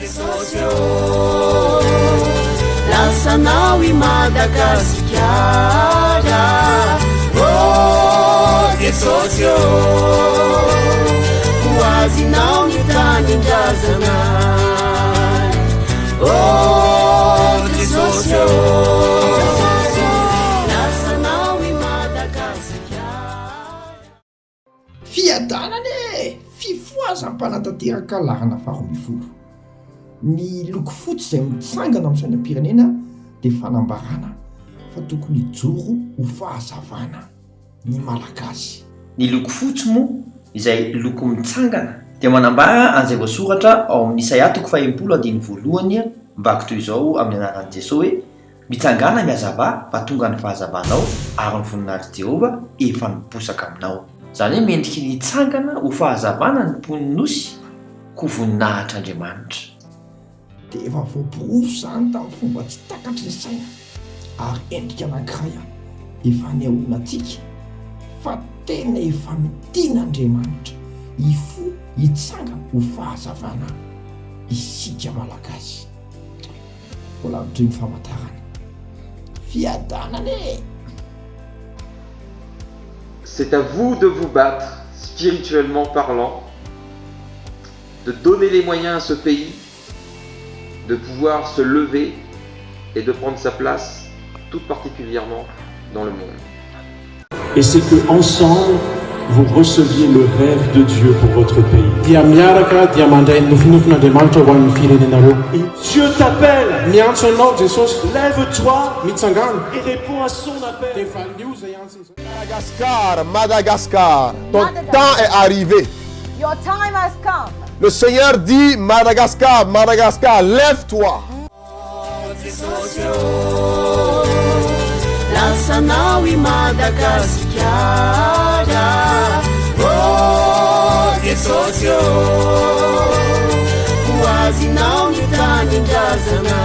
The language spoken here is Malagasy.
Jesosy ô, lasanao i Madagasikara. Oh Jesosy ô, ho azinao ny tanindrazana. Oh Jesosy ô, lasanao i Madagasikara. Fiadanana e! Fifohazam-panatanteraka laharana faharoambinifolo. Ny loko fotsy izay mitsangana amin'ny sainam-pirenena dia fanambarana fa tokony hijoro ho fahazavana ny Malagasy. Ny loko fotsy moa, izay loko mitsangana, dia manambara an'izay voasoratra ao amin'ny Isaia toko fahenimpolo andininy voalohany mivaky toy izao amin'ny anaran'i Jesoa hoe, Mitsangàna mihazavà fa tonga ny fahazavanao ary ny voninahitr'i Jehovah efa niposaka aminao. Izany hoe mendriky ny hitsangana ho fahazavana ny mponin'ny nosy ho voninahitr'Andriamanitra. Dia efa voaporofo izany tamin'ny fomba tsy takatry ny saina ary endrika anankiray efa anehoana antsika fa tena efa notian'Andriamanitra hifoha hitsangana ho fahazavana isika Malagasy. Mbola mitohy ny famantarana. Fiadanana e! C'est à vous de vous battre, spirituellement parlant, de donner les moyens à ce pays de pouvoir se lever et de prendre sa place, tout particulièrement dans le monde. Et c'est que ensemble vous receviez le rêve de Dieu pour votre pays. Dia miaraka dia mandray ny nofinofin'Andriamanitra ho an'ny firenenareo. Dieu t'appelle. Miantso anao Jesosy. Lève-toi. Mitsangàna. Et réponds à son appel. Dia valio izay antsony izay. Madagascar, Madagascar, ton temps est arrivé. Your time has come. Le Seigneur dit, Madagascar, Madagascar, lève-toi. Jesosy ô, lasanao i Madagasikara. Oh Jesosy ô, ho azinao ny tanindrazana.